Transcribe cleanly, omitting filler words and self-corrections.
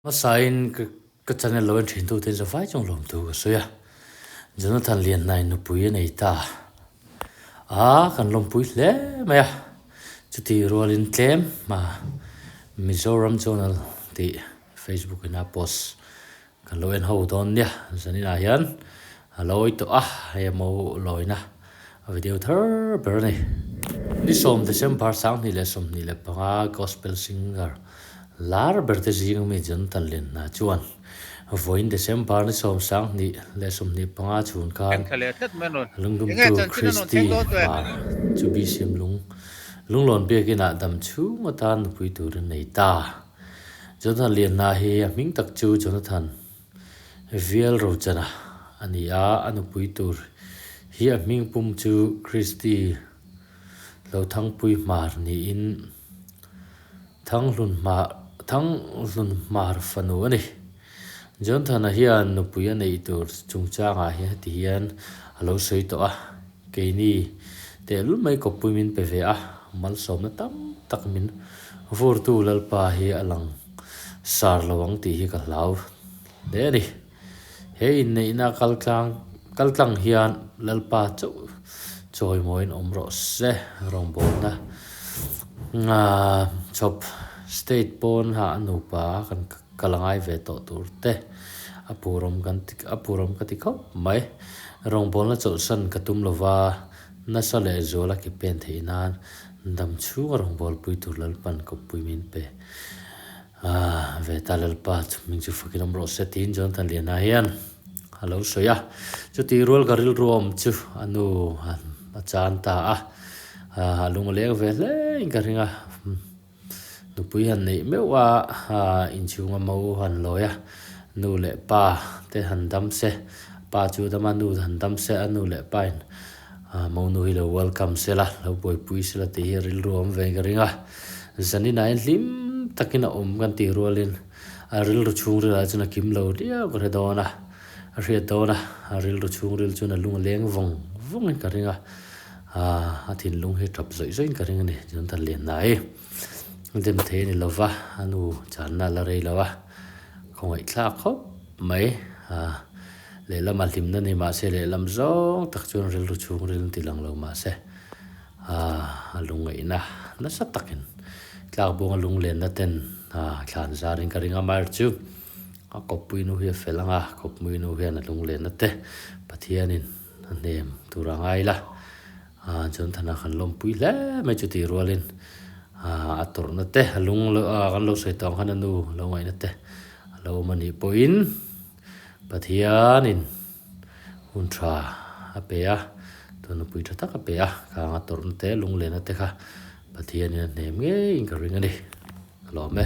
Hmasain ka channel lo en thin tu ten zavai chung lawm thu ka sawi a, Jonathan Lianhnai nupui a nei ta a, kan lawmpui hle mai a, chuti rualin tlem a Mizoram Journal tih Facebook in a post kan lo en ho dawn nia, zaninah hian a lawi tawh a, hei a mo lawina a video thar ber a ni. Ni sawm December 2025 Gospel Singer Lar ber te zing mi Jonathan Lianhna chuan vawiin December ni 10 25 chhun khan lungdumtu Christy Hmar chu BCM lung Lunglawn biakinah dam chhung atan nupui turin nei ta. Jonathan Lianhna hi a hming tak chu Jonathan Vial Rochana a ni a, a nupui tur hi a hming pum chu Christy Lothangpui Hmar niin Thanghlun Thanghlun Hmar fanu a ni. Jonathan-a hian nupui a neih tur chungchangah hian heti hian a lo sawi tawh a, Keini tehlul mai kawppui min pe ve a, malsawmna tam tak min vurtu Lalpa hi a lang sar lo ang tih hi ka hlau hle a ni. He inneihna kaltlang kaltlang hian Lalpa chauh chawimawiin awm rawh se. Rawngbawlna chhawp state pawn ha a nupa kan kal a ngai ve tawh tur te a purawm kan ti a purawm ka ti khawp mai. Rawngbawlna chawlhsan ka tum lova nasa leh zuala ke pen theih nan dam chhunga rawngbawlpui tur Lalpan kawppui min pe. Aah, ve ta Lalpa chu hming chu fakin awm rawh se tiin Jonathan Liana hian a lo sawi a. Chuti rual ka rilru awm chu a nu a chan ta a, a lung a leng ve hle in ka ring a. Nupui han neih meuh a, inchhunga mo han lawi a, nu leh pa te han dam se, pa chu dam a, nu han dam se, a nu leh pa in mo nu hi lo welcome se la, lo buaipui se la tih hi a rilru awm ve in ka ring a. Zaninah hian hlim takin a awm kan tih rualin a rilru chhungril ah chuan a kim lo riau ka hre dawn a, a hriat dawn a, a rilru chhungril chuan a lung a leng vawng vawngin ka ring a, a thinlung hi tap zawih zawih in ka ring a ni. Jonathan Lianhnai dem thei a ni lo va, a nu channa a la rei lo a, khawngaihthlak khawp mai. Lehlam a hlimna ni mah se lehlam zawng tak chuan rilru chhungril an ti lang lo mah se. A lungngaihna nasa takin tlakbuanga lunglenna ten thlan zarin ka ring a, amaherawhchu chu a kawppui nu hi a fel ang a, kawppui nu hian a lunglenna te Pathianin a hnem tur a ngai la, Jonathan-a kan lawmpui hle mai chu tih rualin a tawrhna te a lung kan lo sawi tawh ang khan a nu lo ngaihna te a lo awm a nih pawhin Pathianin hun tha a pe a, tun nupui tha tak a pe a, khang a tawrhna te lunglehna te kha Pathianin a hnem ngeiin ka ring a ni. Ka lawm e.